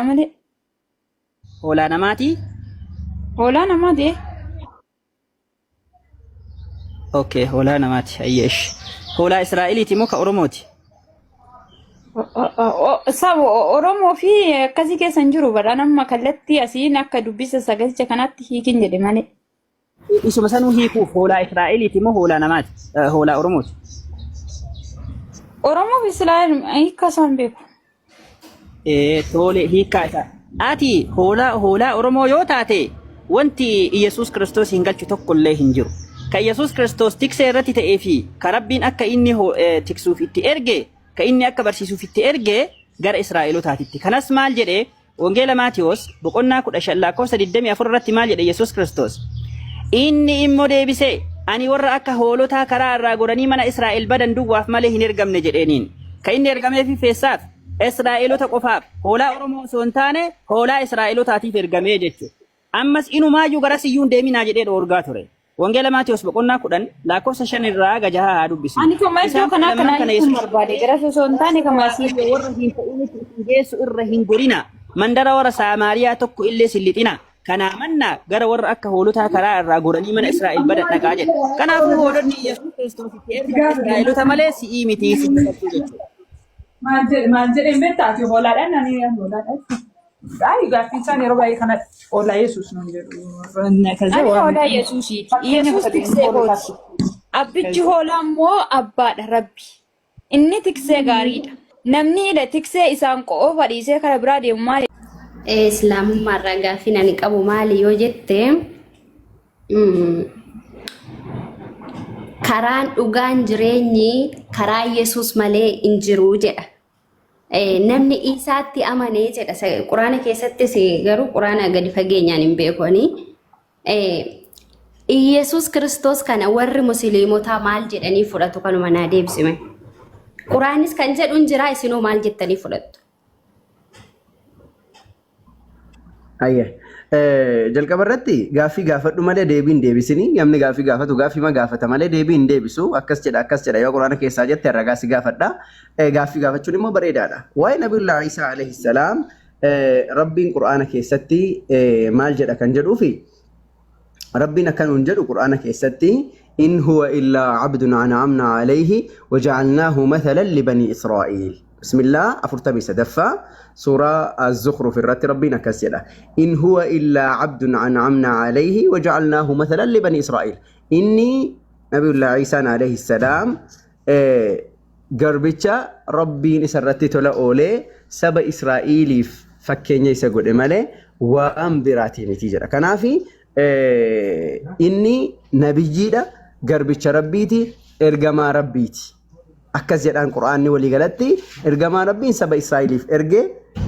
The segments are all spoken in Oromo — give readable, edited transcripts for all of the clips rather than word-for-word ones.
Malee. Hoolaa namaati? Hoolaa namaati ee. Okay, hoolaa namaati. Hayyee ishi. Hoolaa Israa'eliiti moo ka Oromooti? Saba Oromoo fi akkasii keessa hin jiru badhaan amma kallattii asiin akka dubbisa sagalicha kanaatti hiikin jedhe malee. Isuma sanuu hiikuuf hoolaa Israa'eliiti moo hoolaa namaati? Hoolaa Oromooti? Oromoo fi Israa'el hiika isaan beeku. Tole hiikkaa isaa. Ati hoolaa hoolaa Oromoo yoo taate wanti Iyyasuus Kiristoos hin galchu tokko illee hin jiru. Ka Iyyasuus Kiristoos tiksee irratti ta'ee fi ka Rabbiin akka inni tiksuuf itti erge, ka inni akka barsiisuuf itti erge gara Israa'elotaatitti. Kanas maal jedhe? Wangeela Maatiyoos boqonnaa 15 lakkoofsa 24 irratti maal jedhe Yesuus Kiristoos? Inni immoo deebisee, Ani warra akka hoolotaa karaa irraa goranii mana Israa'el badan duwwaaf malee hin ergamne jedheeniin. Kan inni ergameef eessaaf? Israa'elota qofaaf. Hoolaa Oromoo osoo hin taane hoolaa Israa'elotaatiif ergamee jechuudha. Ammas inumaayyuu garasiyyuu hin deeminaa jedhee dhoorgaa ture. Wangeela Maatewos boqonnaa 10 lakkoofsa 5 irraa haga jahaa haa dubbisnu. Ani kama iddoo Isaan kanaa 12 kanaa kana hiikuun Yesuus barbaade gara osoo hin taane kama asii. Waaqayyo warra hin ta'initti isin geessu irra hin gorina. Mandara warra Saamaariyaa tokko illee sin lixina. Kanaa mannaa gara warra akka hoolotaa karaa irraa goranii mana Israa'el badan dhaqaa jedhe. Kanaafuu hoolonni Yesuus Kiristoos itti ergame Israa'elota malee si'ii miti sin galchuu jechuudha. Maal jedhe maal jedheen beektaa ati hoolaadhaan ani hoolaadhaan. Ay gaaffiin isaan yeroo baay'ee kana hoolaa Yesuus nuun jedhu. Ani hoolaa Yesuusiiti. Yesuus tiksee kooti. Abbichi hoolaa immoo abbaadha Rabbi. Inni tiksee gaariidha. Namni ila tiksee isaan qofa dhiisee kara biraa deemu maal Islaamummaa irraa gaaffiin ani qabu maali yoo jette karaan dhugaan jireenyi karaa Yesuus malee hin jiru jedha. Namni Iisaatti amanee jedha. Quraana keessattis garuu quraana gadi fageenyaan hin beeku ani. Iyyasuus Kiristoos kana warri musliimotaa maal jedhanii fudhatu kanuma naa deebisime. Quraannis kan jedhu hin jira isinoo maal jettanii fudhattu? Ayya. Jalqaba irratti gaaffii gaafadhu malee deebii hin deebisini. Namni gaaffii gaafatu gaaffii ma gaafata malee deebii hin deebisu. Akkas jedha akkas jedha yoo quraana keessaa jette ragaa si gaafadha. Gaaffii gaafachuun immoo bareedaadha. Waa'ee Nabiyullaa Iisaa alayhi salaam Rabbiin quraana keessatti maal jedha kan jedhuufi Rabbiin akka nuun jedhu Qur'aana keessatti in huwa illaa abdun an'amna alayhi waja'alnaahu mathalan libanii Israa'iil. Bismillah 43ffaa suuraa Az-Zukhruf irratti Rabbiin akkas jedha. In huwa illaa abdun an'amna alayhi waja'alnaahu mathalan libanii Israa'iil. Inni Nabiyullah Iisaan alayhi salaam garbicha Rabbiin isa irratti tola oolee saba Israa'iiliif fakkeenya isa godhe malee waan biraatii miti jedha. Kanaaf inni nabiyyiidha, garbicha Rabbiiti, ergamaa Rabbiiti. Akkas jedhaan Qur'aanni walii galatti ergamaa Rabbiin saba Israa'iiliif erge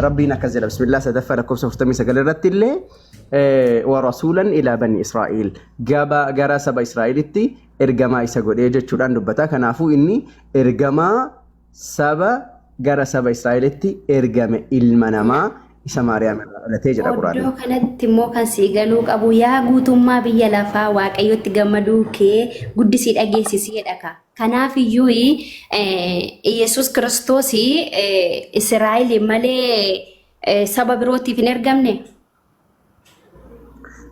Rabbiin akkas jedha. Bismillah sadaffaa lakkoofsa 49 irratti illee wa rasuulan ilaa bani Israa'iil gara saba Israa'iilitti ergamaa isa godhee jechuudhaan dubbata. Kanaafuu inni ergamaa saba gara saba Israa'elitti ergame ilma namaa isa Maariyaam irraa dhalatee jedha Quraanni. Iddoo kanatti immoo kan sii galuu qabu yaa guutummaa biyya lafaa Waaqayyotti gammaduu kee guddisii dhageessisi jedha kaa. Kanaaf iyyuu Yesuus Kiristoos Israa'el malee saba birootiif hin ergamne.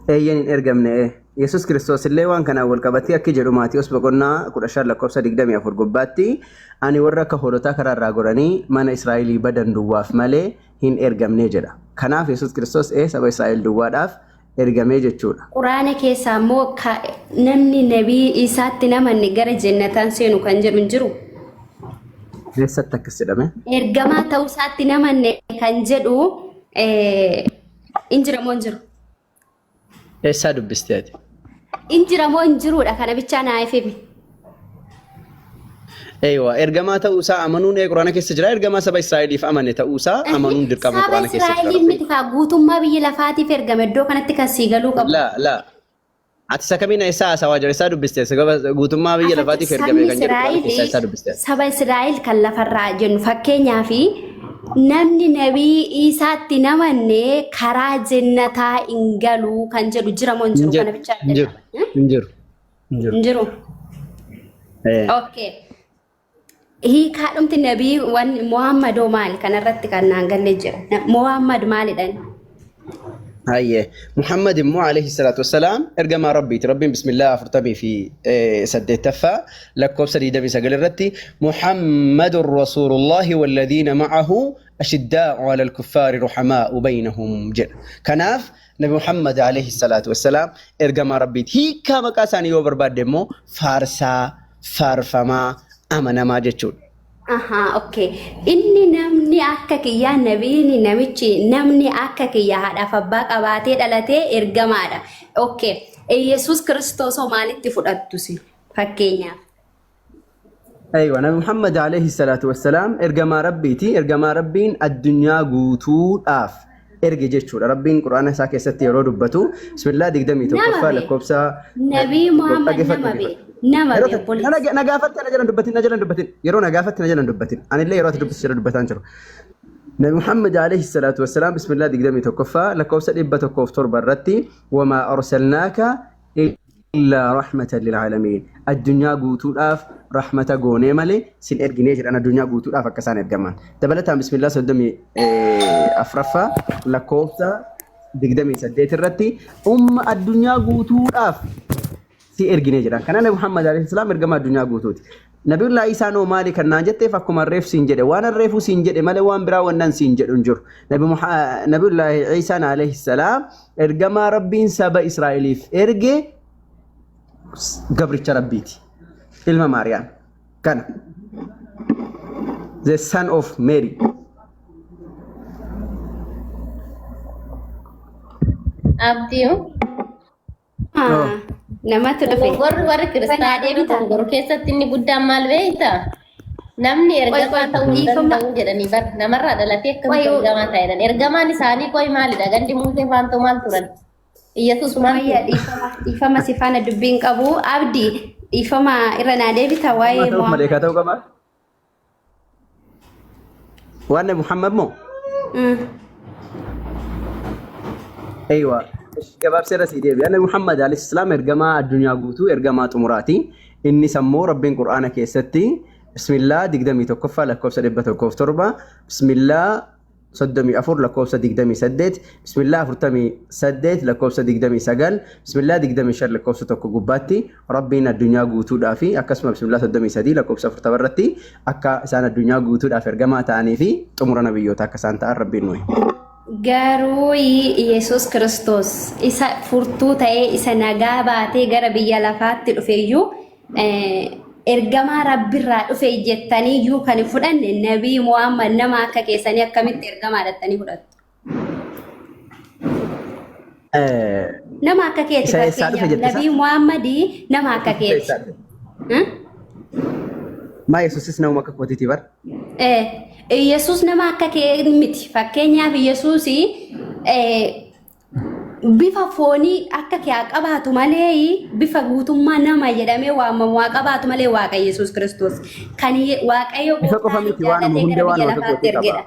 Eeyyeen hin ergamne. Yesuus Kiristoos illee waan kanaan wal qabatee akki jedhu Maatiyos boqonnaa 15 lakkoofsa 24 gubbaatti ani warra akka hoolotaa karaa irraa goranii mana Israa'elii badan duwwaaf malee hin ergamne jedha. Kanaaf Yesuus Kiristoos ee saba Israa'el duwwaadhaaf ergamee jechuudha. Quraana keessaa immoo namni nabii isaatti hin amanne gara jennataan seenu kan jedhu hin jiru. Eessatti akkas jedhame? Ergamaa ta'uu isaatti hin amanne kan jedhu In jira moo hin jiru? Eessaa dubbiste ati? In jira moo hin jiruudha kana bichaa naa ifimi. Eeywa ergamaa ta'uu isaa amanuun ee quraana keessa jira ergamaa saba Israa'eliif amane ta'uu isaa amanuun dirqama Saba quraana keessa jira. Israa'eliif miti kaa guutummaa biyya lafaatiif ergame iddoo kanatti kan sii galuu qabu. Laa laa Ati isa kamiin eessaa haasawaa jira? Eessaa dubbiste? Sababa guutummaa biyya lafaatiif ergame Sabni kan jedhu Quraana keessaa Israa'el eessaa dubbiste? saba Israa'el kan lafarraa jennu fakkeenyaaf namni nabii Iisaatti hin amanne karaa jennataa hin galu kan jedhu jira moo hin Hin jiru jiru. kana bichaa Hin jiru. Hin jiru. Hin jiru. Hin jiru. Eh. Okay. Hiikaadhumti nabii wan Muhammadoo maali kanarratti kan naan galle jira. Muhammad maalidhan? Hayyee. Muhammad immoo alayhi salaatu wassalaam ergamaa Rabbiiti. Rabbiin bismillah 48ffaa lakkoofsa 29 irratti Muhammadun Rasuulullaahi walladhiina ma'ahu ashiddaa'u alal kuffaari ruhamaa'u baynahum jedha. Kanaaf Nabi Muhammad alayhi salaatu wassalaam ergamaa Rabbiiti. Hiikkaa maqaa isaanii yoo barbaadde immoo faarsaa, faarfamaa, amanamaa jechuudha. Ahaa, okay. Inni namni akka kiyyaa nabiin namichi namni akka kiyyaa haadhaaf abbaa qabaatee dhalatee ergamaadha. Okay. Yesuus Kiristoos hoo maalitti fudhattu si? Fakkeenyaaf. Aywa, Nabi Muhammad alayhi salaatu wassalaam ergamaa Rabbiiti. Ergamaa Rabbiin addunyaa guutuudhaaf erge jechuudha. Rabbiin Qur'aana isaa keessatti yeroo dubbatu, Bismillah Nama 21ffaa bee. lakkoofsa Nabii Muhammad dhaggeeffadhu nama bee. dhaggeeffadhu. Nama Yeroo bee takka obboleessa. na gaafatte na jalan dubbatin na jalan dubbatin yeroo na gaafatte na jalan dubbatin anillee yeroo ati dubbistu jala dubbataan jiru. Nabi Muhammad alayhi salaatu wassalaam Bismillah 21ffaa lakkoofsa 107 irratti wamaa arsalnaaka illaa rahmatan lil aalamiin addunyaa guutuudhaaf rahmata goonee malee sin erginee jedhan addunyaa guutuudhaaf akka isaan ergaman. Dabalataan bismillah 34ffaa lakkoofsa 28 irratti umma addunyaa guutuudhaaf si erginee jedhan. Kana Nabi Muhammad alayhi salaam ergama addunyaa guutuuti. Nabiyullaa Isaan hoo maali kan naan jetteef akkuma reef siin jedhe waan reefuu siin jedhe malee waan biraa wannan siin jedhu hin jiru. Nabiyullaa Isaan alayhi salaam ergamaa Rabbiin saba Israa'eliif erge gabricha Rabbiiti. Ilma Maariyaam. Kana. The son of Mary. Abdiyu. Oh. Namatti dhufe. Dogoggorri warri Banaa kiristaanaa deebitaa. dogoggoru keessatti inni guddaan maal beektaa? Namni Qoy ergamaa qoy ta'uu hin dhiifama. danda'u jedhanii bar namarraa dhalatee akkamitti Qoy ergamaa ta'a jedhan. Ergamaan isaanii qoy maalidha? Gandi Muusee faantoo maal turan? Iyyasuus maal Sumayyaa ture? dhiifama dhiifama si faana dubbiin qabu. Abdi dhiifama irra naa deebita Ergamaa waa'ee ta'uuf Muhammad. maleekaa ta'uu qaba. Waan Nabi Muhammad moo? Eywa. Gabaabsee irra sii deebi'a. Nabi Muhammad alayhi salaam ergamaa addunyaa guutuu ergamaa xumuraati. Innis ammoo Rabbiin Qur'aana keessatti Bismillah 21ffaa lakkoofsa 107 Bismillah 34 lakkoofsa 28, Bismillah 48 lakkoofsa 29, Bismillah 25 lakkoofsa 1 gubbaatti Rabbiin addunyaa guutuudhaa fi akkasuma Bismillah 33 lakkoofsa 40 irratti akka isaan addunyaa guutuudhaaf ergamaa ta'anii fi xumura nabiyyoota akka isaan ta'an Rabbiin nuyi. Garuu Yesuus Kiristoos isa furtuu ta'ee isa nagaa baatee gara biyya lafaatti dhufe iyyuu ergamaa Rabbirraa dhufe jettanii iyyuu kan hin fudhanne Nabii Muhammad nama akka keessanii akkamitti ergamaa jettanii fudhattu? Nama akka keeti Isa eessaa dhufe fakkeenyaaf jette Nabii Muhammad nama akka Isa keeti. eessaa dhufe? Maa Yesuusis namuma akka kootiiti bar. Yesuus nama akka kee miti. Fakkeenyaaf Yesuus bifa foonii akka kee haa qabaatu malee bifa guutummaa nama jedhamee waamamu haa qabaatu malee Waaqa Yesuus Kiristoos kan Waaqayyo Bifa qofa gooftaan miti waanuma jaallatee hunda gara biyya waanuma akka lafaatti kootii qaba. ergedha.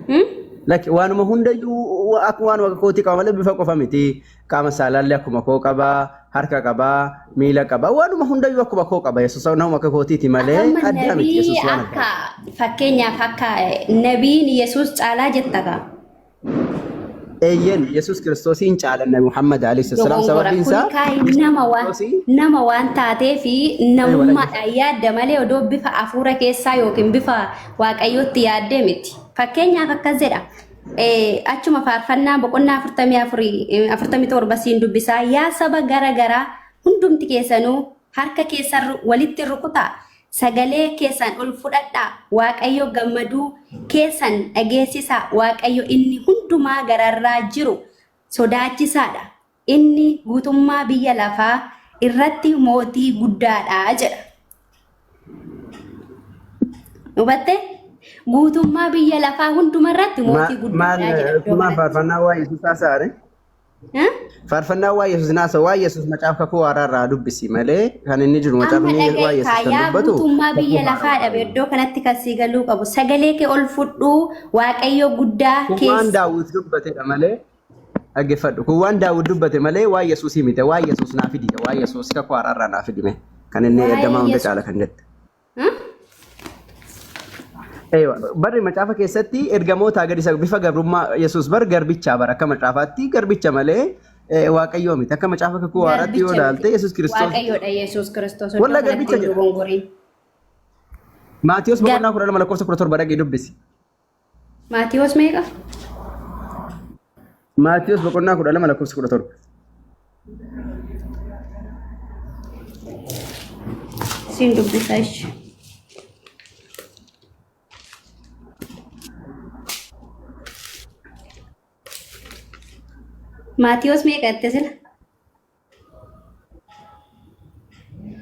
Hmm? Lakki waanuma hundayyuu akka waanuma akka kootii qaba malee bifa qofa miti. Qaama saalaallee akkuma koo qaba, harka qaba, miila qaba. Waanuma hundayyuu akkuma koo qaba. Yesuus nama akka kootiiti malee Amma addaa miti. nabii Yesuus waan akka addaa. fakkeenyaaf akka nabiin Yesuus caalaa jetta kaa. Eeyyen Yesuus Kiristoosiin caalan Nabi Muhammad alayhi salaam Dogongora sababiin kun isaa kaayi Yesuus nama waan Kiristoosii nama waan taatee fi eewa dhaggeeffadhu. namummaadhaan yaadda malee odoo bifa hafuura keessaa yookiin bifa waaqayyootti yaaddee miti. Fakkeenyaaf akkas jedha. Achuma faarfannaa boqonnaa 44 47 siin dubbisaa yaa saba gara garaa hundumti keessanuu harka keessan walitti rukutaa Sagalee keessan ol fudhadhaa, Waaqayyo gammaduu keessan dhageessisaa, Waaqayyo inni hundumaa gararraa jiru sodaachisaa dha, inni guutummaa biyya lafaa irratti mootii guddaa dha jedha. Hubatte? Guutummaa biyya lafaa hunduma irratti mootii guddaa Maal dha jedha iddoo maal kanatti. faarfannaa waa Yesuus haasa'are? Faarfannaa waa Yesuus naasa waa Yesuus macaafa kakuu haaraa irraa dubbisi malee kan inni jiru Amma macaafni waa dhaga'i Yesuus kan kaa yaa dubbatu guutummaa kakuu biyya haaraa lafaa irraa. dhabe iddoo kanatti kan sii galuu qabu sagalee kee ol fudhuu waaqayyo guddaa Kun waan keessa Daawit dubbatedha malee dhaggeeffadhu. Kun waan Daawit dubbate malee waa Yesuusii miti. Waa Yesuus naa fidi. Waa Yesuus kakuu haaraa irraa naa fidi mee. Kan inni waa'ee ergamaa hunda Yesuus caala kan jette. Eewa, barri macaafa keessatti ergamootaa gadi isa bifa gabrummaa Yesuus bar garbichaa bara akka macaafaatti garbicha malee waaqayyoo miti. Akka macaafa kakuu haaraatti yoo Garbicha ilaalte miti. Yesuus Kiristoos Waaqayyoodha Yesuus Kiristoos. Iddoo wallaa kanatti garbicha hin jedha. dogongoriin. Maatiyos Gar boqonnaa 12 lakkoofsa 17 dhaqee dubbisi. Maatiyos meeqa? Maatiyos boqonnaa 12 lakkoofsa 17. Siin dubbisa ishi. Maatiyos meeqa jette sila?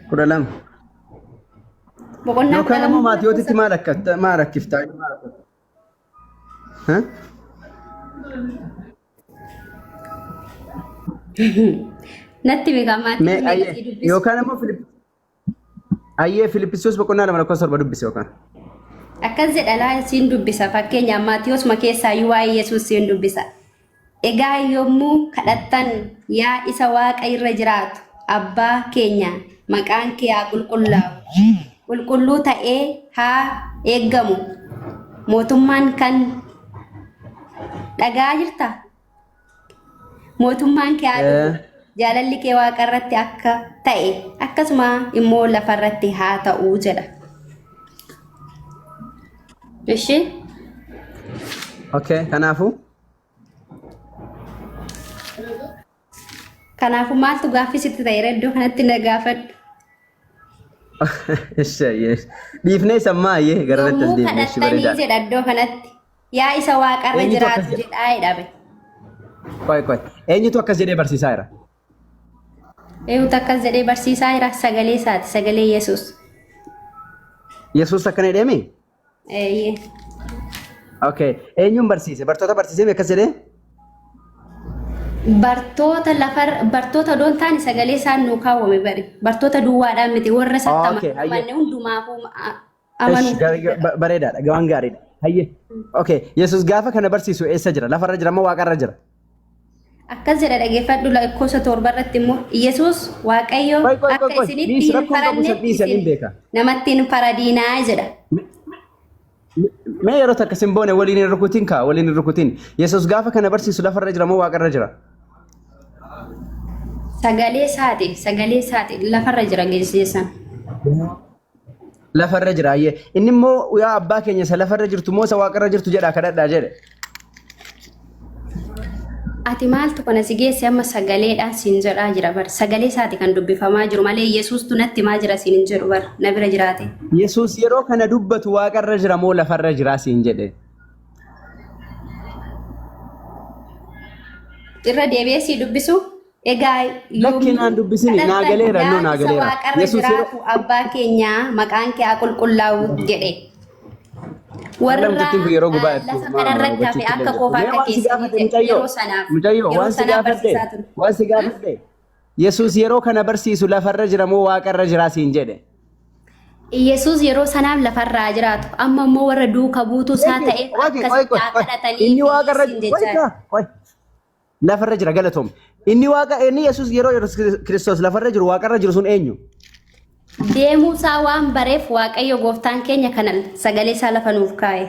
12. Boqonnaa Yookaan 12 immoo lakkoofsa Maatiyootitti maal akka maal rakkiftaa? Ha? Natti beekaa Mee Maatiyos meeqa ayyee sii dubbisu? yookaan immoo Filip ayyee Filippisiyoos boqonnaa 2 lakkoofsa 7 dubbisi yookaan. Akkas jedha laa siin dubbisa fakkeenyaaf Maatiyosuma keessaa iyyuu waa'ee Yesuus siin dubbisa. Egaa yommuu kadhattan yaa isa waaqa irra jiraatu abbaa keenya maqaan kee haa qulqullaa'u. Qulqulluu ta'ee haa eeggamu. Mootummaan kan dhagaa jirta? Mootummaan kee haa dhufu. Jaalalli kee waaqa irratti akka ta'e akkasuma immoo lafa irratti haa ta'u jedha. Ishee Okay, kanaafuu kanaafuu maaltu gaaffii sitti ta'eera iddoo kanatti na gaafadhu. Ishee ayyee. Dhiifnee sammaa ayyee gara irratti as Yommuu deebine ishee kadhattanii bareedaadha. jedha iddoo kanatti yaa isa waaqarra Eenyutu akkas jiraatu jedha? jedhaa jedhame. Qoy qoy. Eenyutu akkas jedhee barsiisaa jira? Eenyutu akkas jedhee barsiisaa jira? Sagalee isaati, sagalee Yesuus. Yesuus akkana jedheemi? Eeyyee. Okay. Eenyuun barsiise? Bartoota barsiisee akkas jedhee? Bartoota lafar bartoota odoo hin taane sagalee isaan nuu kaawwame bari. Bartoota duwwaadhaan miti warra isatti Okay, hayyee. amanne hundumaafuu Ish, amanuuf jedha. bareedaadha. Waan gaariidha. Hayyee. Okay. Yesuus gaafa kana barsiisu eessa jira? Lafarra jira moo waaqarra jira? Akkas jedha dhageeffadhu lakkoofsa 7 irratti immoo Yesuus Waaqayyo Qoy qoy qoy akka qoy. isinitti Dhiisi hin rakkoon qabu san farannetti dhiisan hin isin beeka. namatti hin faradiinaa jedha. Mee yeroo takka sin boone waliin hin rukutin kaa waliin hin rukutin. Yesuus gaafa kana barsiisu lafarra jira moo waaqarra jira? Sagalee isaati sagalee isaati lafarra jira geessisan. Lafarra jira ayyee. Inni immoo yaa abbaa keenya isa lafarra jirtu moo isa waaqarra jirtu jedhaa kadhadhaa jedhe. Ati maaltu kana si geesse amma sagaleedhaan siin jedhaa jira bar. Sagalee isaati kan dubbifamaa jiru malee Yesuustu natti himaa jira siin hin jedhu bar na bira jiraate. Yesuus yeroo kana dubbatu waaqarra jira moo lafarra jira siin jedhe. Irra deebi'ee sii dubbisu egaa Lakki yommuu naan dubbisini naa kadhattan galeera yaa innoo naa isa galeera. waaqarra Yesuus yeroo jiraatu abbaa keenyaa maqaan kee haa qulqullaa'u jedhe. Warra Warra mucattiin kun yeroo gubaa jirtu lafa maal kanarratti hafe hubachiitti akka illee koof jirtu. Mee akka waan si keessanii gaafadhe jedhe mucayyoo yeroo sanaaf mucayyoo yeroo waan si sanaaf gaafadhe barsiisaa ture. waan si gaafadhe Yesuus yeroo kana barsiisu lafarra jira moo waaqarra jira siin jedhe. Yesuus yeroo sanaaf lafarraa jiraatu amma immoo warra duuka buutuu isaa Eegi, ta'eef qoy, qoy, akkasitti qoy, haa qoy. kadhatanii Inni fi waaqarra siin qoy jechaa kaa, qoy. Lafarra jira galatoom. Inni waaqa inni Yesuus yeroo Yesuus Kiristoos lafarra jiru waaqarra jiru sun eenyu? Deemuu isaa waan bareef Waaqayyo gooftaan keenya kana sagalee isaa lafa nuuf kaa'e.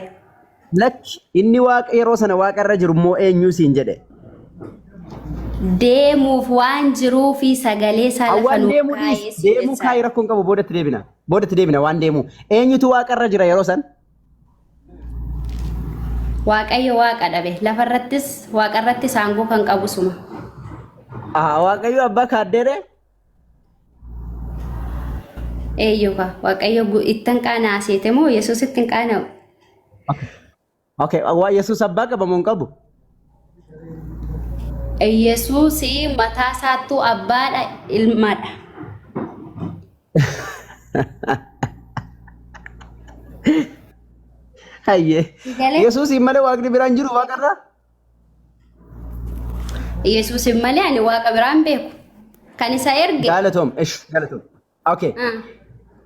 Lakki inni waaqa yeroo sana waaqarra jiru immoo eenyu siin jedhe. Deemuuf waan jiruu fi sagalee isaa lafa Waan nuuf deemuu kaa'e dhiis siin deemuu jechaa kaa'ee rakkoon qabu boodatti deebina. Boodatti deebina waan deemuu. Eenyutu waaqarra jira yeroo san? Waaqayyo waaqa dhabe lafarrattis waaqarrattis aangoo kan qabu suma. Ah, Waaqayyo abbaa kaaddeere. Eeyyuka Waaqayyo ittan qaana'aa seete moo Yesuus ittiin qaana'u? Okay, waa Yesuus abbaa qaba moo hin qabu? Yesuus mataa isaattuu abbaadha ilmadha. Hayyee. Galee Yesuusiin malee waaqni biraan jiru waaqarra? Yesuusin malee ani waaqa biraan beeku. Kan isa erge. Galatoom, ish, galatoom. Okay. Ah.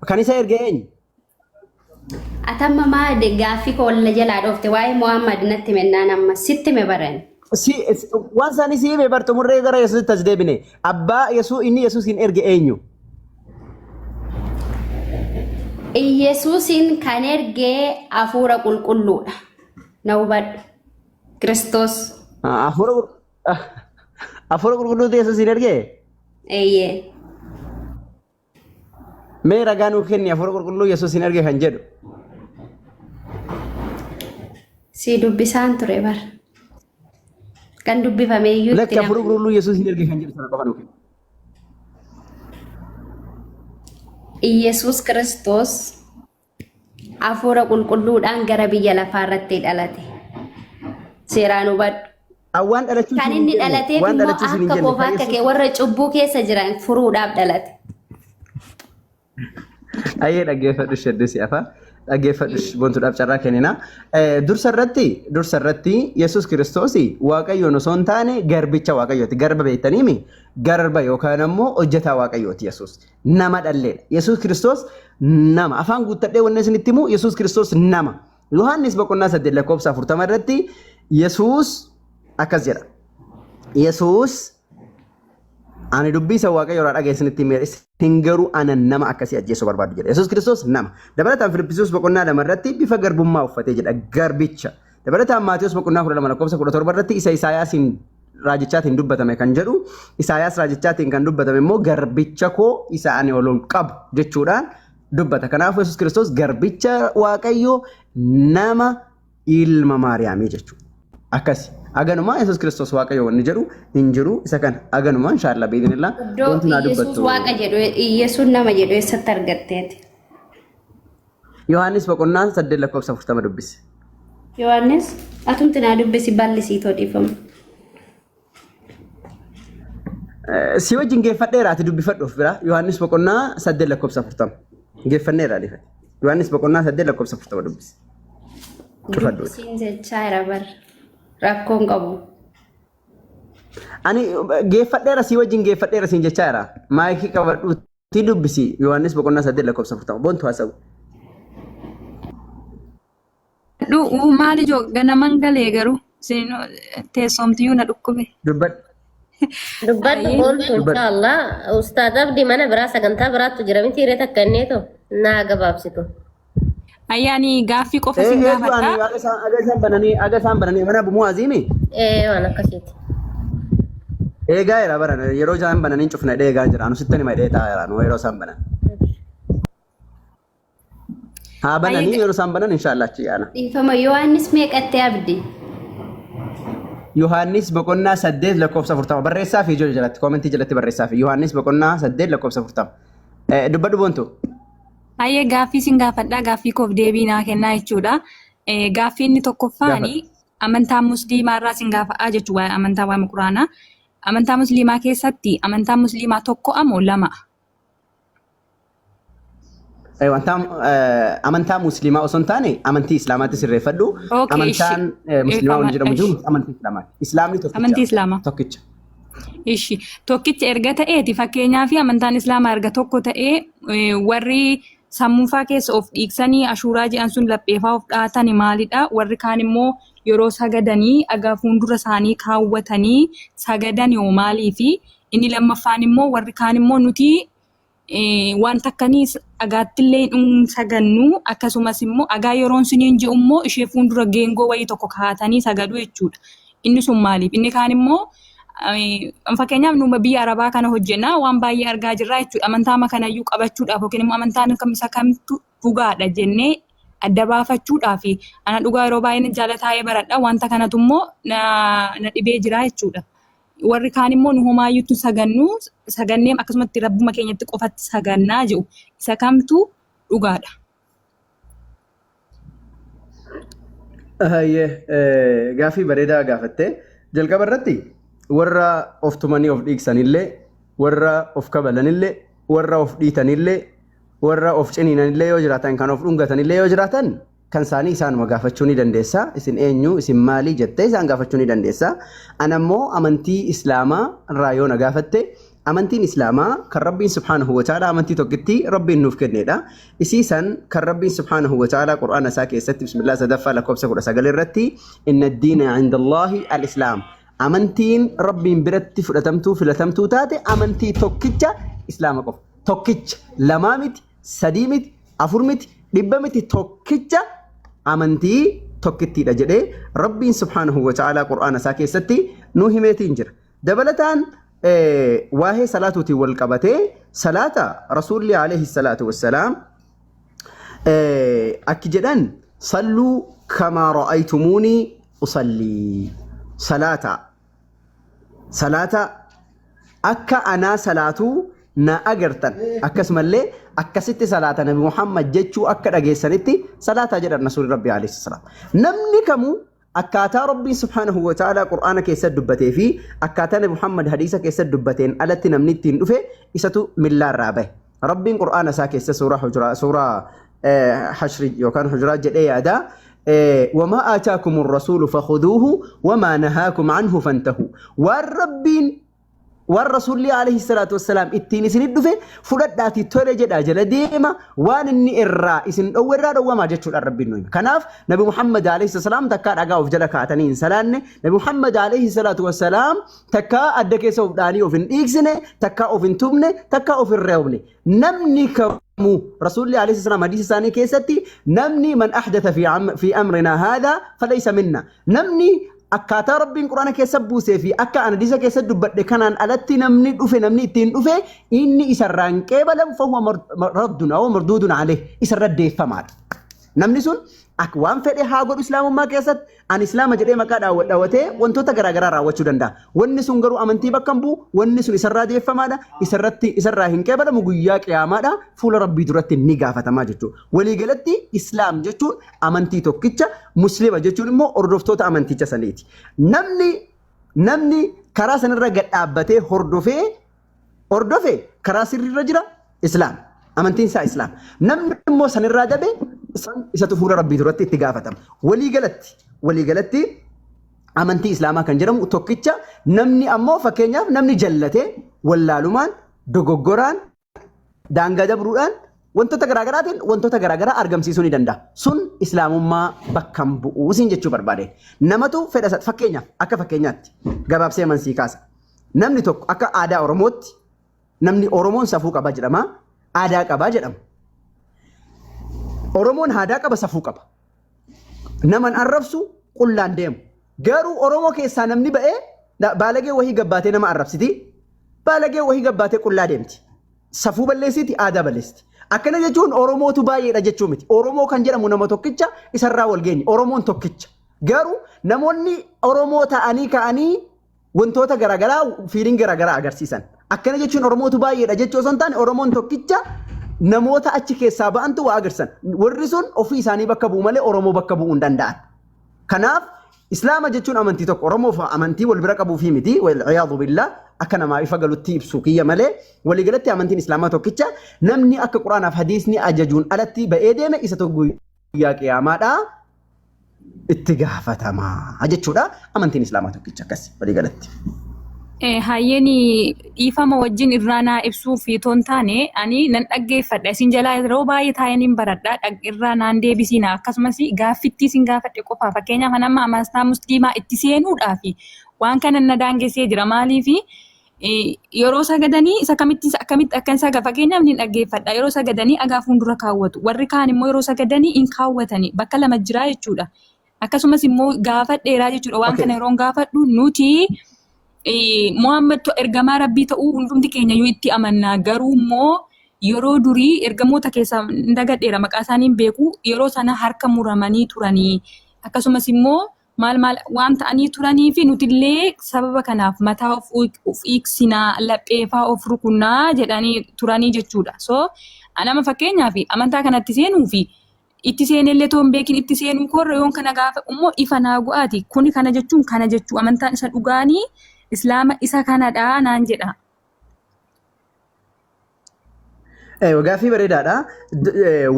Kan isa erge eenyu? Atamma maa gaaffii koo walla jalaa dhoofte waa'ee Muhammad natti mennaan amma sitti me baran. Si, waan isaanii si hime bar xumurree gara Yesuusitti as deebine. Abbaa Yesuus inni Yesuusiin erge eenyu? Iyesuusin kan ergee hafuura qulqulluudha. Na hubadhu. Kiristoos. Hafuura qulqulluutu Yesuusin ergee? Eeyyee. Mee ragaa nuu kenni hafuura qulqulluu Yesuusin erge kan jedhu. Si dubbisaan ture bar. Kan dubbifame iyyuu itti Lakki hafuura nama. qulqulluu Yesuusin erge kan jedhu sana qofa nuu kenni. Iyesuus Kiristoos hafuura qulqulluudhaan gara biyya lafaa irratti dhalate. Seeraan hubadhu. Waan dhalachuu Kan siin hin inni jenne dhalateef waan immoo dhalachuu siin hin akka jenne koof kan akka Yesuus kee warra cubbuu keessa jiran furuudhaaf dhalate. Ayyee dhaggeeffadhu shedduu si afa. Dhaggeeffadhu bontuudhaaf carraa kennina. Dursa irratti dursa irratti Yesuus Kiristoos Waaqayyoon osoo hin taane garbicha Waaqayyooti. Garba beektaniimi garba yookaan ammoo hojjetaa Waaqayyooti Yesuus. Nama dhalleedha. Yesuus Kiristoos nama. Afaan guuttadhee wanni isinitti himu Yesuus Kiristoos nama. Yohaannis boqonnaa 8 lakkoofsa 40 irratti Yesuus akkas jedha. Yesuus ani dubbii isa Waaqayyo irraa dhaga'e isinitti himeera, isin garuu ana nama akkasii ajjeesuu barbaaddu jedha. Yesuus Kiristoos nama. Dabalataan Filippisius boqonnaa 2 irratti bifa garbummaa uffatee jedha garbicha. Dabalataan Maatiyus boqonnaa 12 lakkoofsa 17 irratti isa Isaayaasiin raajichaatiin dubbatame kan jedhu Isaayaas raajichaatiin kan dubbatame immoo garbicha koo isa ani ol ol qabu jechuudhaan dubbata. Kanaafuu Yesuus Kiristoos garbicha Waaqayyoo nama ilma Maariyaamii jechuudha. Akkasi. Aganumaa Yesuus Kiristoos Waaqayyo wanni jedhu hin jiru isa kana. Aganumaa inshaallah biidinillah Iddoo wanti naa Iyyasuus dubbattu. waaqa jedhu Iyyasuun nama jedhu eessatti argatteeti? Yohaannis boqonnaa 8 lakkoofsa 40 dubbisi. Yohaannis atumti naa dubbisi bal'isii too dhiifama. Si wajjin geeffadheera ati dubbifadhu of bira. Yohaannis boqonnaa 8 lakkoofsa 40. Geeffanneera dhiifate. Yohaannis boqonnaa 8 lakkoofsa 40 dubbisi. Cufadhu. Dubbisiin jechaa jira bar. Rakkoon qabu. Ani geeffadheera si wajjin geeffadheera siin jechaa jira. Maayikii qabadhuutti dubbisi. Yohaannis boqonnaa 8 lakkoofsa 40. Boontu haasa'u. Dhuu maal ijoo ganaman galee garuu isin teessomtiyyuu na dhukkube. Dubbadhu. Dubbadhu Ayyee. boontu Dubbadhu. inshaallah. Ustaaz Abdi mana biraa sagantaa biraattu jira miti hiree takka inneetu naa gabaabsitu. Ayyaani gaaffii qofa Ee sin eetu ani gaafadha. aga isaan aga isaan bananii aga isaan bananii mana Abu Muaziimi. Ee waan akkasiiti. Eegaa jira baran yeroo isaan bananii cufna eegaa jira. Anu sitti hima dheetaa jira nu yeroo isaan banan. Haa bananii Ayyee yeroo isaan banan inshaallah achi yaana. Dhiifama Yohaannis meeqattee abdi? Yohaannis boqonnaa 8 lakkoofsa 40 barreessaa fi ijoollee jalatti koomentii jalatti barreessaa fi Yohaannis boqonnaa 8 lakkoofsa 40. Dubbadhu boontu. Ayyee gaaffii sin gaafadha gaaffii koof deebii naa kennaa jechuudha. Gaaffii inni tokkoffaani Gaafadhu. amantaa musliimaa irraa sin gaafadha jechuudha waa'ee amantaa waa'ee quraanaa. Amantaa musliimaa keessatti amantaa musliimaa tokko amoo lama? Amantaa musliimaa osoo hin taane amantii islaamaatti sirreeffadhu. Okay, ishi. Amantaan musliimaa wanni Eefama, jedhamu jiru ishi. amantii islaamaati. Islaamni tokkicha. Amantii islaamaa. Tokkicha. Ishi. Tokkicha erga ta'eeti fakkeenyaa fi amantaan islaamaa erga tokko ta'ee warri sammuufaa keessa of dhiigsanii ashuuraa jedhan sun lapheefaa of dhaatani maalidha? Warri kaan immoo yeroo sagadanii dhagaa fuuldura isaanii kaawwatanii sagadan yoo maaliifi? Inni lammaffaan immoo warri kaan immoo nuti waan takkanii dhagaattillee hin sagannu akkasumas immoo dhagaa yeroon siniin ji'u immoo ishee fuuldura geengoo wayii tokko kaa'atanii sagadu jechuudha. Inni sun maaliif? Inni kaan immoo fakkeenyaaf numa biyya Arabaa kana hojjenna waan baay'ee argaa jirra jechuudha. Amantaa kanayyuu qabachuudhaaf yookiin immoo amantaan kam isa kamtu dhugaadha jennee adda baafachuudhaaf ana dhugaa yeroo baay'ee jala taa'ee baradha wanta kanatu immoo na dhibee jira jechuudha. Warri kaan immoo nu homaayyuutti sagannu sagannee akkasumatti rabbuma keenyatti qofatti sagannaa jedhu isa kamtu dhugaadha. Hayyee gaaffii bareedaa gaafatte. Jalqaba irratti warra of tumanii of dhiigsanillee, warra of kabalanillee, warra of dhiitanillee, warra of ciniinanillee yoo jiraatan kan of dhungatanillee yoo jiraatan kan isaanii isaanuma gaafachuu ni dandeessa. Isin eenyu, isin maali jettee isaan gaafachuu ni dandeessa. Ana immoo amantii Islaamaa irraa yoo na gaafatte amantiin Islaamaa kan Rabbiin subhaanahu wa ta'ala amantii tokkitti Rabbiin nuuf kennedha. Isii san kan Rabbiin subhaanahu wa ta'ala Qur'aana isaa keessatti bismillah sadaffaa lakkoofsa 19 irratti inna diina inda Allahi al-Islaam. Amantiin Rabbiin biratti fudhatamtuu filatamtuu taate amantii tokkicha Islaama qofa. Tokkicha lamaa miti sadii miti Afur miti, dhibba miti, tokkicha amantii tokkittiidha jedhee Rabbiin subhaanahu wa ta'aalaa Qur'aana isaa keessatti nu himeetiin jira. Dabalataan waa'ee salaatuutiin wal qabatee salaata Rasuulli alayhi salaatu wassalaam akki jedhan: "Salluu kamaa ra'aytumuunii usallii." Salaata salaata akka anaa salaatuu na agartan, akkasumallee akkasitti salaata Nabi Muhammad jechuu akka dhageessanitti salaataa jedhan Rasuulli Rabbi alayhi salaam. Namni kamuu akkaataa Rabbiin subhaanahu wa ta'aalaa Qur'aana keessatti dubbatee fi akkaataa Nabi Muhammad hadiisa keessatti dubbateen alatti namni ittiin dhufe isatu millaarraa bahe. Rabbiin Qur'aana isaa keessa suuraa Hujuraa, suuraa Hashri yookaan Hujuraa jedhee yaada. "وما آتاكم الرسول فخذوه وما نهاكم عنه فانتهوا." Waan Rabbiin, waan Rasuulli alayhi salaatu wassalaam ittiin isinit dhufe fudhadhaatii tole jedhaa jala deema, waan inni irraa isin dhowwe irraa dhowwamaa jechuudha Rabbiin nu hima. Kanaaf Nabi Muhammad alayhi salaam takkaa dhagaa of jala kaa'atanii hin salaanne. Nabi Muhammad alayhi salaatu wassalaam takkaa adda keessa of dhaanii of hin dhiigsine, takkaa of hin tumne, takkaa of hin reebne. Namni kamuu, Rasuulli alayhi salaam hadiisa isaanii keessatti, namni "من أحدث في أمرنا هذا فليس منا", namni akkaataa Rabbiin Quraana keessa buusee fi akka ana hadiisa keessa dubbadhe kanaan alatti namni dhufe, namni ittiin dhufe, inni isarraa hin qeebalamu, فهو رد أو مردود عليه, isarra deeffamaadha. Namni sun akka waan fedhe haa godhu, islaamummaa keessatti ani islaama jedhee maqaa dhaawwatee wantoota garaagaraa raawwachuu danda'a. Wanni sun garuu amantii bakka hin bu'u, wanni sun isarraa deeffamaadha, isarratti isarraa hin qeebalamu, guyyaa qiyaamaadha fuula Rabbii duratti ni gaafatamaa jechuudha. Waliigalatti islaam jechuun amantii tokkicha, muslima jechuun immoo hordoftoota amanticha saniiti. Namni karaa sanirra gad dhaabbatee hordofee karaa sirriirra jira islaam. Amantiin isaa islaam. Namni immoo sanirraa dabe san isatu fuula Rabbii duratti itti gaafatama. Waliigalatti amantii islaamaa kan jedhamu tokkicha. Namni ammoo, fakkeenyaaf, namni jallatee wallaalumaan, dogoggoraan, daangaa dabruudhaan, wantoota garaagaraatiin wantoota garaagaraa argamsiisuu ni danda'a. Sun islaamummaa bakka hin bu'uu siin jechuu barbaade. Namatu fedha isa, fakkeenyaaf, akka fakkeenyaatti gabaabsee amansii kaasa. Namni tokko akka aadaa Oromootti, namni Oromoon safuu qaba jedhama. Aadaa qabaa jedhama. Oromoon aadaa qaba, safuu qaba. Naman arrabsu, qullaan deemu. Garuu Oromoo keessaa namni ba'ee baalagee wahii gabbaatee nama arrabsiti. Baalagee wahii gabbaatee qullaa deemti. Safuu balleessiti, aadaa balleessiti. Akkana jechuun Oromootu baay'eedha jechuu miti. Oromoo kan jedhamu nama tokkicha, isarraa wal geenye. Oromoon tokkicha. Garuu namoonni Oromoo ta'anii ka'anii wantoota garaagaraa, feeling garaagaraa agarsiisan. Akkana jechuun Oromootu baay'eedha jechuu osoo hin taane, Oromoon tokkicha, namoota achi keessaa ba'antu waa agarsiisan. Warri sun ofii isaanii bakka bu'u malee Oromoo bakka bu'uu hin danda'an. Kanaaf Islaama jechuun amantii tokko, Oromoof amantii wal bira qabuufii miti, والعياذ بالله, akka namaa ifa galutti ibsu kiyya malee, waliigalatti amantiin Islaamaa tokkicha. Namni akka Quraanaaf hadiisni ajajuun alatti ba'ee deeme isa tokko guyyaa qiyaamaadhaa itti gaafatamaa jechuudha. Amantiin Islaamaa tokkicha, akkas waliigalatti. Hayyeen, dhiifama wajjin, irraa naa ibsuuf itoo hin taane, ani nan dhaggeeffadha. Isin jalaa yeroo baay'ee taa'een hin baradha. Irraa naan deebisiina. Akkasumas gaaffittii isin gaafadhe qofa. Fakkeenyaaf, ani amma amantaa musliimaa itti seenuudhaaf waan kana na daangessee jira. Maaliif, yeroo sagadanii isa kamitti akkamitti akka isa, fakkeenyaaf, ni dhaggeeffadha. Yeroo sagadanii dhagaa fuuldura kaawwatu. Warri kaan immoo yeroo sagadanii hin kaawwatani. Bakka lama jira jechuudha. Akkasumas immoo gaafadheeraa jechuudha. Waan kana yeroon gaafadhu, nuti Muhammad ergamaa Rabbii ta'uu hundumti keenya iyyuu itti amanna. Garuu immoo yeroo durii ergamoota keessaa hin dagadheera, maqaa isaanii hin beeku, yeroo sana harka muramanii turanii, akkasumas immoo maal maal waan ta'anii turanii fi nutillee sababa kanaaf mataa of hiiksinaa, lapheefaa of rukunnaa jedhanii turanii jechuudha. So nama fakkeenyaaf amantaa kanatti seenuu fi itti seenellee too hin beekin itti seenuu korra yoon kana gaafa immoo ifa naa go'aati. Kuni kana jechuun kana jechuu, amantaan isa dhugaanii islaama isa kanadha naan jedha. Gaaffii bareedaadha.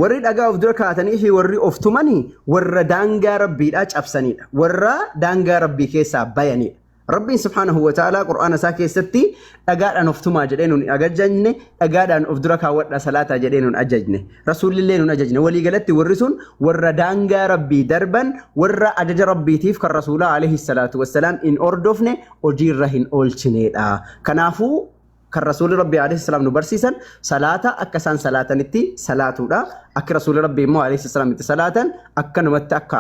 Warri dhagaa of dura kaa'atanii fi warri of tumanii warra daangaa Rabbiidhaa cabsanidha. Warra daangaa Rabbii keessaa bayanidha. Rabbiin subhaanahu wa ta'aalaa Qur'aana isaa keessatti dhagaadhaan of tumaa jedhee nun ajajne, dhagaadhaan of dura kaawwadha salaataa jedhee nun ajajne, Rasuulillee nun ajajne. Waliigalatti warri sun warra daangaa Rabbii darban, warra ajaja Rabbiitiif kan Rasuulaa alayhi salaatu wassalaam hin hordofne, hojiirra hin oolchineedha. Kanaafuu Kan Rasuulli Rabbii alayhi salaam nu barsiisan salaata akka isaan salaatanitti salaatuudha. Akka Rasuulli Rabbii immoo alayhi salaam itti salaatan akkanumatti akka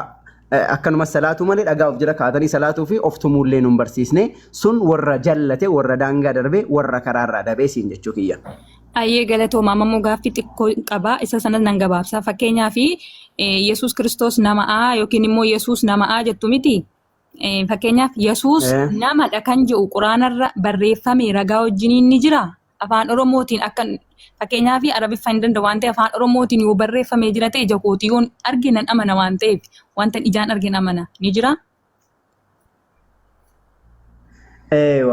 akkanuma salaatuu malee dhagaa of jala kaatanii salaatuu fi of tumuullee nu hin barsiisne. Sun warra jallate, warra daangaa darbe, warra karaarraa dabee siin jechuu kiyya. Ayyee galatooma amma immoo gaaffii xiqqoo qaba isa sanas nan gabaabsa fakkeenyaaf Yesuus Kiristoos nama'aa yookiin immoo Yesuus nama'aa jettu miti Fakkeenyaaf Yesuus namadha kan jedhu quraanarra barreeffame ragaa wajjiniin ni jira. Afaan Oromootiin akka fakkeenyaaf Arabiffa hin danda'u waan ta'eef afaan Oromootiin yoo barreeffamee jira ta'e ija kootii yoon arge nan amana waan ta'eef wanta ijaan arge nan amana ni jira.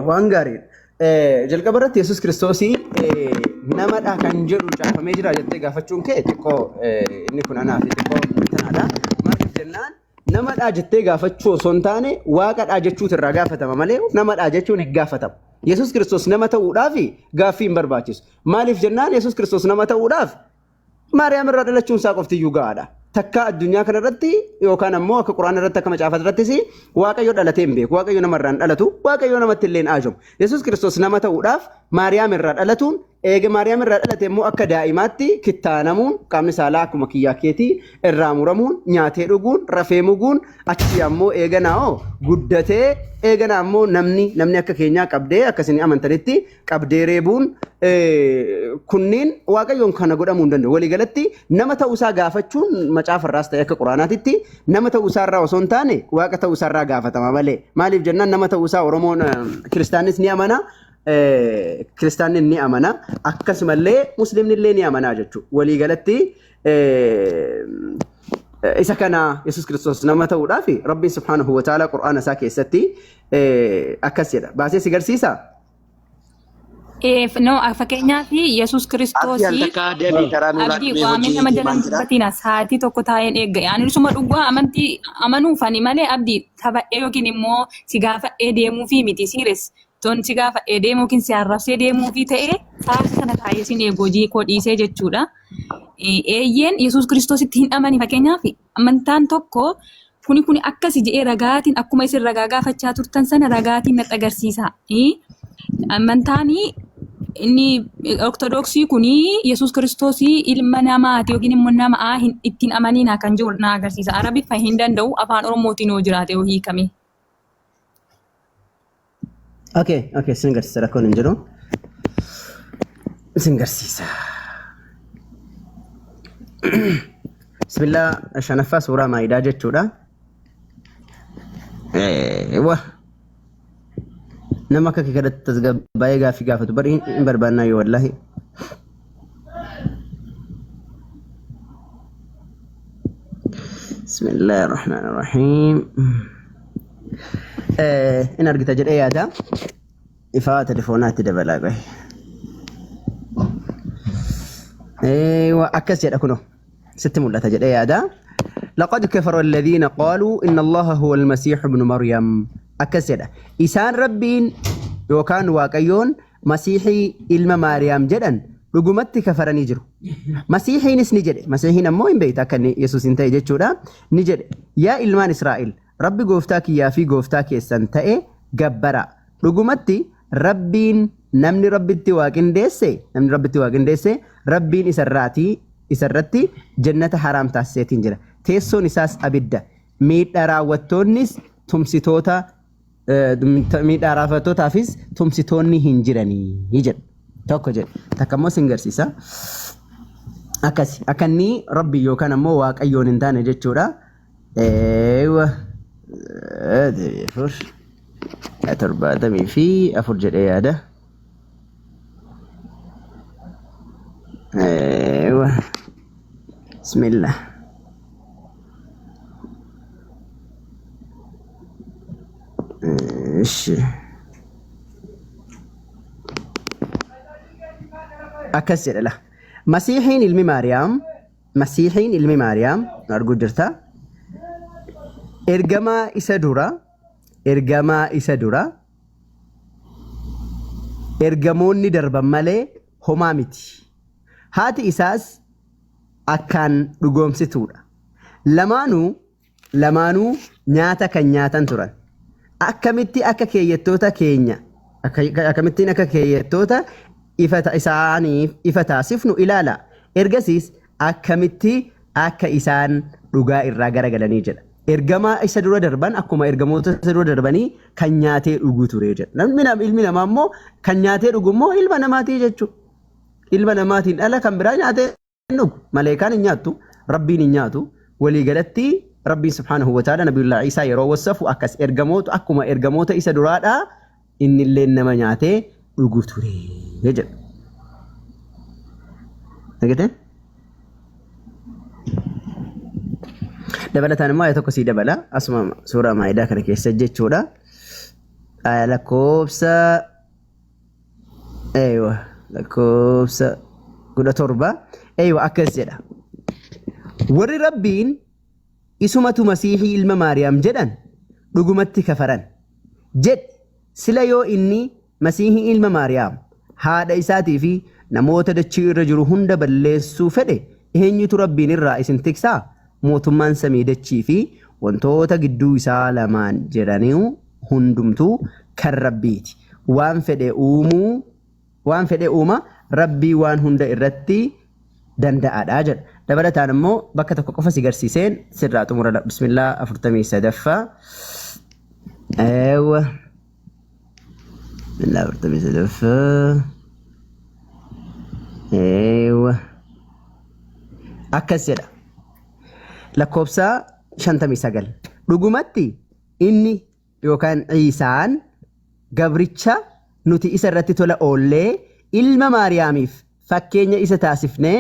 Waan gaariidha. Jalqaba irratti Yesuus Kiristoosii namadha kan jedhu caafamee jira jettee gaafachuun kee xiqqoo inni kun anaaf xiqqoo tanaadha. Maaliif jennaan namadhaa jettee gaafachuu osoo hin taane waaqadhaa jechuutu irraa gaafatama malee namadhaa jechuun hin gaafatamu. Yesuus Kiristoos nama ta'uudhaaf gaaffii hin barbaachisu. Maaliif jennaan Yesuus Kiristoos nama ta'uudhaaf Maariyaam irraa dhalachuun isaa qofti iyyuu gahaadha. Takkaa addunyaa kana irratti yookaan ammoo akka Quraana irratti akka macaafa irrattis Waaqayyo dhalatee hin beeku. Waaqayyo nama irraa hin dhalatu. Waaqayyo namatti illee hin aajomu. Yesuus Kiristoos nama ta'uudhaaf Maariyaam irraa dhalatuun eega Maariyaam irraa dhalate immoo akka daa'imaatti kittaanamuun qaamni saalaa akkuma kiyyaa keetii irraa muramuun nyaatee dhuguun rafee muguun achi ammoo eeganaa hoo guddatee eeganaa ammoo namni namni akka keenyaa qabdee akka isin amantanitti qabdee reebuun kunniin waaqayyoon kana godhamuu hin danda'u. Waliigalatti nama ta'uusaa gaafachuun macaafa irraas ta'e akka quraanaatitti nama ta'uusaa irraa osoo hin taane waaqa ta'uusaa irraa gaafatama malee. Maaliif jennaan nama ta'uusaa Oromoon kiristaannis ni amana. Kiristaanni ni amana akkasumallee muslimni illee ni amana jechuudha. Waliigalatti isa kana Yesuus Kiristoos nama ta'uudhaaf Rabbiin subhaanahu wa ta'ala Qur'aana isaa keessatti akkas jedha. Baasee si garsiisaa? No, fakkeenyaaf Yesuus Abdi al Kiristoos takka deebii karaa nuu abdii laaqamee waamee hojii nama jala deemaan hin jira. dubbatina sa'aatii tokko taa'een eegga. Ani isuma dhugaa amantii amanuufani malee abdii taphadhee yookiin immoo si gaafadhee deemuufii miti siires. Ton si gaafadhee deemuu yookiin si arrabsee deemuufii ta'ee sa'aatii sana taa'ee sin eegu hojii koo dhiisee jechuudha. Eeyyeen Yesuus Kiristoositti hin amani fakkeenyaaf amantaan tokko kuni kuni akkasi jedhee ragaatiin akkuma isin ragaa gaafachaa turtan sana ragaatiin natti agarsiisa. Amantaan inni ortodoksii kuni Yesuus Kiristoosii ilma namaati yookiin immoo nama hin ittiin amaniinaa kan jiru na agarsiisa. Arabiffa hin danda'u afaan Oromootiin yoo jiraate yoo hiikame. Okay, okay, sin garsiisa rakkoon hin jiru. Sin garsiisa. Bismillah shanaffaa suuraa maayidaa jechuudha. Wa nama akka kee kanatti tasgabbaa'ee gaaffii gaafatu bari hin barbaannaa yoo wallaahi. Bismillahir Rahmanir Rahiim. In argita jedhee yaada. Ifaa telefoonaa itti dabalaa gahe. Akkas jedha kunoo. Sitti mul'ata jedhee yaada. لقد كفر الذين قالوا إن الله هو المسيح ابن مريم akkas jedha. Isaan Rabbiin yookaan Waaqayyoon Masiihii ilma Maariyaam jedhan dhugumatti kafaranii jiru. Masiihiinis ni jedhe. Masiihiin ammoo hin beekta akka inni Yesuus hin ta'e jechuudha. Ni jedhe. Yaa ilmaan Israa'el, Rabbi gooftaa kiyyaa fi gooftaa keessan ta'e gabbaraa. Dhugumatti Rabbiin namni Rabbitti waa qindeesse, namni Rabbitti waa qindeesse, Rabbiin isarraatii isarratti jannata haraam taasiseetiin jira. Teessoon isaas abidda. Miidhaa raawwattoonnis tumsitoota miidhaa raawwattootaafis tumsitoonni hin jiranii jedha. Tokko jedhe. Takka immoo sin garsiisa. Akkasi. Akka inni Rabbi yookaan ammoo Waaqayyoon hin taane jechuudha. Eewa. Afur. 74 jedhee yaada. Eewa. Bismillah. Ishi. Akkas jedha la. Masiihiin ilmi Maariyaam, Masiihiin ilmi Maariyaam arguu jirta. Ergamaa isa dura, ergamaa isa dura, ergamoonni darban malee homaa miti. Haati isaas akkaan dhugoomsituudha. Lamaanuu lamaanuu nyaata kan nyaatan turan. Akkamitti akka keeyyattoota keenya akkamittiin akka keeyyattoota ifa isaaniif ifa taasifnu ilaala. Ergasiis akkamitti akka isaan dhugaa irraa garagalanii jedha. Ergamaa isa dura darban akkuma ergamoota isa dura darbanii kan nyaatee dhugu ture jedha. Namni ilmi namaa immoo kan nyaatee dhugu immoo ilma namaatii jechuudha. Ilma namaatiin ala kan biraa nyaatee hin dhugu. Maleekaan hin nyaattu, Rabbiin hin nyaatu. Walii galatti Rabbiin subhaanahu wa ta'ala Nabiyullaa Iisaa yeroo wassafu akkas ergamoota akkuma ergamoota isa duraadhaa innillee nama nyaatee dhugu ture jedha. Argitee? Dabalataan immoo ayya tokko sii dabala. Asuma suuraa Maa'idaa kana keessa jechuudha. Aya lakkoofsa eeywa lakkoofsa 17 eeywa akkas jedha. Warri Rabbiin isumatu Masiihii ilma Maariyaam jedhan dhugumatti kafaran. Jedhi sila yoo inni Masiihii ilma Maariyaam haadha isaatii fi namoota dachii irra jiru hunda balleessuu fedhe eenyutu Rabbiin irraa isin tiksaa? Mootummaan samii dachii fi wantoota gidduu isaa lamaan jiraniu hundumtuu kan Rabbiiti. Waan fedhe uumuu waan fedhe uuma Rabbii waan hunda irratti danda'aadha jedha. Dabalataan immoo bakka tokko qofa si garsiiseen sirraa xumura. Bismillah 43ffaa. Eewwa. Bismillah 43ffaa. Eewwa. Akkas jedha. Lakkoofsa 59. Dhugumatti inni yookaan Iisaan gabricha nuti isa irratti tola oollee ilma Maariyaamiif fakkeenya isa taasifne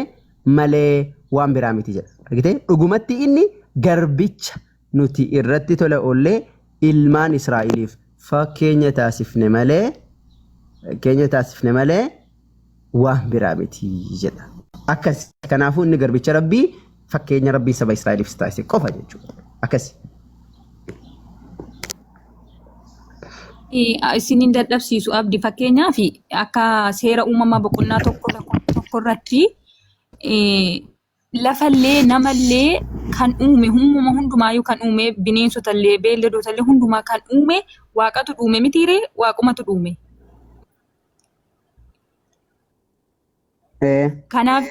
malee waan biraa miti jedha. Argitee? Dhugumatti inni garbicha nuti irratti tola oollee ilmaan Israa'eliif fakkeenya taasifne malee fakkeenya taasifne malee waan biraa miti jedha. Akkas kanaafuu inni garbicha Rabbii fakkeenya Rabbii saba Israa'eliif taasise qofa jechuudha. Akkasi. Isin hin dadhabsiisu abdi fakkeenyaaf akka seera uumamaa boqonnaa 1 lakkoofsa 1 irratti lafallee namallee kan uume uumama hundumaayyuu kan uume bineensotallee beelladotallee hundumaa kan uume waaqatu dhuume mitiiree waaqumatu dhuume. Kanaaf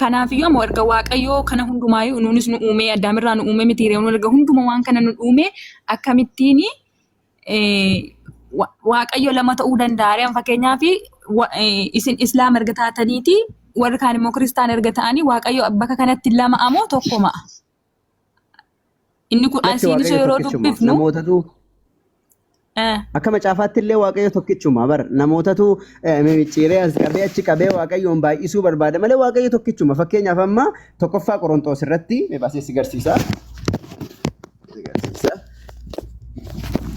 kanaafiyyuu ammoo erga Waaqayyoo kana hundumaayyuu nuunis nu uumee addaamirraa nu uumee miti nu erga hunduma waan kana nu uume akkamittiin Waaqayyo lama ta'uu danda'a ree fakkeenyaaf isin islaama erga taataniiti warri kaan immoo kiristaan erga ta'anii Waaqayyo bakka kanatti lama amoo tokko ma'a. Inni kun Lakki asiinis Waaqayyo yeroo tokkichuma. dubbifnu Namootatu akka macaafaatti illee Waaqayyo tokkichuma bar namootatu mimicciiree as qabee achi qabee Waaqayyoon baay'isuu barbaada malee Waaqayyo tokkichuma. Fakkeenyaaf amma tokkoffaa Qorontoos irratti mee baasee si garsiisa. Si garsiisa.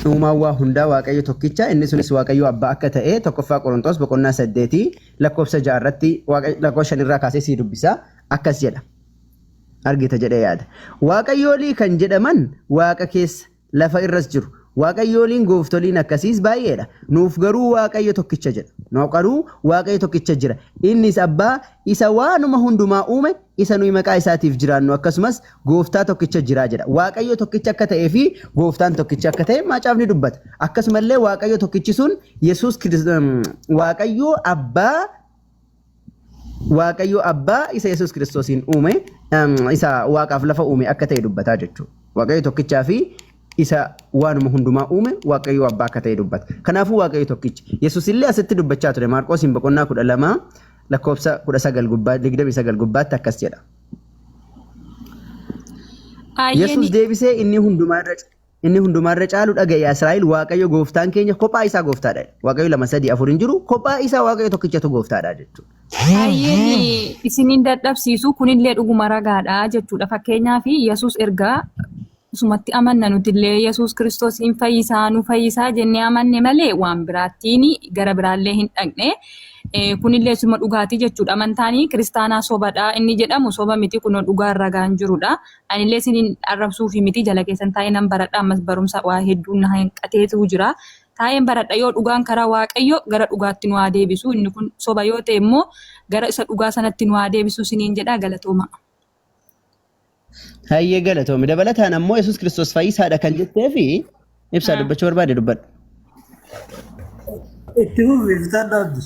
Uumaan waa hundaa Waaqayyo tokkicha inni sunis Waaqayyo abbaa akka ta'e tokkoffaa Qorontoos boqonnaa 8 lakkoofsa 6 irratti lakkoofsa 5 irraa kaasee si dubbisa akkas jedha. argita jedhee yaada. Waaqayyoolii kan jedhaman waaqa keessa, lafa irras jiru. Waaqayyooliin gooftoliin akkasiis baay'eedha. Nuuf garuu Waaqayyo tokkicha jedha. Nuuf garuu Waaqayyo tokkicha jira. Innis abbaa isa waanuma hundumaa uume, isa nuyi maqaa isaatiif jiraannu akkasumas gooftaa tokkicha jira jedha. Waaqayyo tokkicha akka ta'ee fi gooftaan tokkicha akka ta'e macaafni dubbata. Akkasumallee Waaqayyo tokkichi sun Yesuus Waaqayyo abbaa Waaqayyo abbaa isa Yesuus Kiristoosiin uume isa waaqaaf lafa uume akka ta'e dubbataa jechuudha. Waaqayyo tokkichaa fi isa waanuma hundumaa uume Waaqayyo abbaa akka ta'e dubbata. Kanaafuu Waaqayyo tokkicha. Yesuus illee asitti dubbachaa ture. Maarqoosiin boqonnaa 12 lakkoofsa 19 gubbaa 29 gubbaatti akkas jedha. Yesuus deebisee inni hundumaa irra Inni hundumaa irra caalu dhaga'i yaa Israa'el Waaqayyo gooftaan keenya kophaa isaa gooftaadha. Waaqayyo lama sadii afur hin jiru kophaa isaa Waaqayyo tokkichatu gooftaadha jechuudha. Baay'een isiniin dadhabsiisu kunillee dhuguma ragaadha jechuudha. Fakkeenyaaf Yesuus ergaa isumatti amanna nutillee Yesuus Kiristoos hin fayyisaa nu fayyisaa jennee amanne malee waan biraattiin gara biraallee hin dhaqne. Kunillee isuma dhugaatii jechuudha. Amantaan kiristaanaa sobadha inni jedhamu soba miti kunoo dhugaan ragaan jirudha. Anillee isiniin arrabsuufi miti jala keessan taa'ee nan baradha ammas barumsa waa hedduun na hanqateetu jira. Taa'een baradha yoo dhugaan karaa Waaqayyo gara dhugaatti nu haa deebisu inni kun soba yoo ta'e immoo gara isa dhugaa sanatti nu haa deebisu isiniin jedha galatooma. Hayyee galatoomi. Dabalataan ammoo Yesuus Kiristoos fayyisaadha kan jettee fi ibsaa dubbachuu barbaade dubbadhu. Itti fufi iftaan dhaabdi.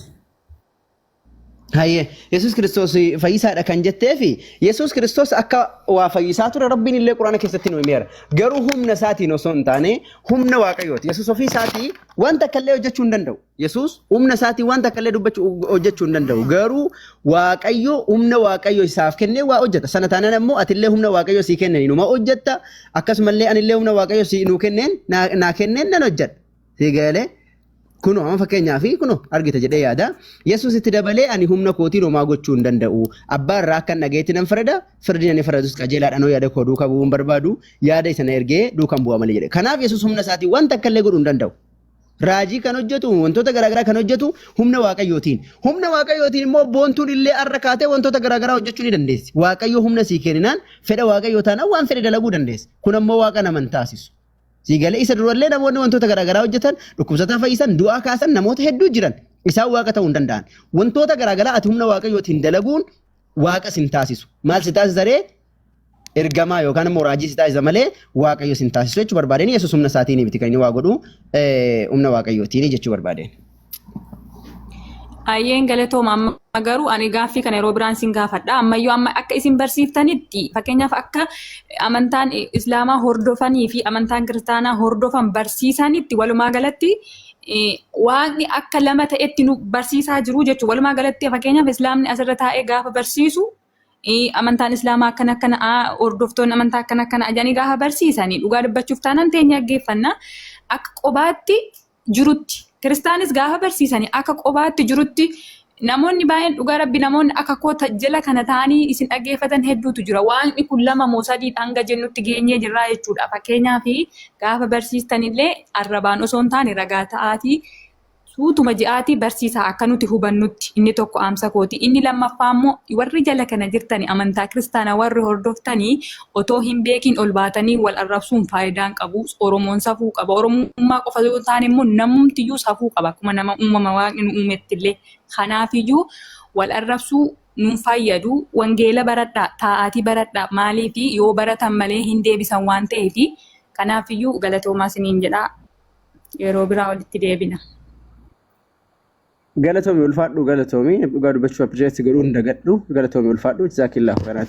Hayyee Yesuus Kiristoos fayyisaadha kan jetteefi Yesuus Kiristoos akka waa fayyisaa ture Rabbiin illee Quraana keessatti nu himeera. Garuu humna isaatiin osoo hin taane humna Waaqayyooti. Yesuus ofii isaatii wanta akka illee hojjechuu hin danda'u. Yesuus humna isaatiin wanta akka illee dubbachuu hojjechuu hin danda'u. Garuu Waaqayyo humna Waaqayyo isaaf kennee waa hojjeta. Sana taanaan ammoo atillee humna Waaqayyo sii kenneen numa hojjetta. Akkasumallee anillee humna Waaqayyo sii nuu kenneen naa kenneen nan hojjedha. Sii galee? Kunoo amma fakkeenyaaf kunoo argita jedhee yaada. Yesuus itti dabalee ani humna kootiin homaa gochuu hin danda'u. Abbaa irraa akkan dhagayetti nan farada. Firdiin ani faradus qajeelaadha. Anoo yaada koo duukaa bu'uu hin barbaadu. Yaada isa na ergee duukaan bu'a malee jedhe. Kanaaf Yesuus humna isaatiin wanta akka illee godhuu hin danda'u. Raajii kan hojjetu, wantoota garaagaraa kan hojjetu humna Waaqayyootiin. Humna Waaqayyootiin immoo boontuun illee arra kaatee wantoota garaagaraa hojjechuu ni dandeessi. Waaqayyo humna sii kenninaan fedha Waaqayyoo taanaan waan fedhe dalaguu dandeessa. Kun ammoo Waaqa nama hin taasisu. Sii galee isa durallee namoonni wantoota garaagaraa hojjetan, dhukkubsataa fayyisan, du'aa kaasan namoota hedduu jiran. Isaan waaqa ta'uu hin danda'an. Wantoota garaagaraa ati humna waaqayyootiin dalaguun waaqa sin taasisu. Maal si taasisa ree? Ergamaa yookaan immoo raajii si taasisa malee waaqayyo sin taasisu jechuu barbaadeen Yesuus humna isaatiin miti kan inni waa godhu humna waaqayyootiin jechuu barbaadeen. Ayyeen galatooma amma garuu ani gaaffii kana yeroo biraan sin gaafadha. Ammayyuu amma akka isin barsiiftanitti fakkeenyaaf akka amantaan islaamaa hordofanii fi amantaan kiristaanaa hordofan barsiisanitti walumaa galatti waaqni akka lama ta'etti nu barsiisaa jiru jechuudha. Walumaa galatti fakkeenyaaf islaamni asirra taa'ee gaafa barsiisu amantaan islaamaa akkana akkana hordoftoonni amantaa akkana akkana jedhanii gaafa barsiisanii dhugaa dubbachuuf taanaan teenya dhaggeeffanna akka qobaatti jirutti kiristaanis gaafa barsiisanii akka qobaatti jirutti namoonni baay'een dhugaa rabbi namoonni akka koo jala kana ta'anii isin dhaggeeffatan hedduutu jira. Waaqni kun lama moo sadiidha hanga jennutti geenyee jirraa jechuudha. Fakkeenyaaf gaafa barsiistanillee arrabaan osoo hin taane ragaa ta'aatii suutuma ji'aatii barsiisaa akka nuti hubannutti inni tokko dhaamsa kooti. Inni lammaffaa immoo warri jala kana jirtani amantaa kiristaanaa warri hordoftanii otoo hin beekiin ol baatanii wal arrabsuun faayidaa hin qabu. Oromoon safuu qaba. Oromummaa qofa yoo taane immoo namumtiyyuu safuu qaba. Akkuma nama uumama waaqni nu uumetti illee. Kanaafiyyuu wal arrabsuu nun fayyadu. Wangeela baradhaa, taa'aatii baradhaa. Maaliif yoo baratan malee hin deebisan waan ta'eef. Kanaafiyyuu galatoomaa isiniin jedhaa. Yeroo biraa walitti deebina. Galatoomi ulfaadhu galatoomi dhugaa dubbachuu appreciate godhuu hin dagadhu galatoomi ulfaadhu jazaakillahu khairan.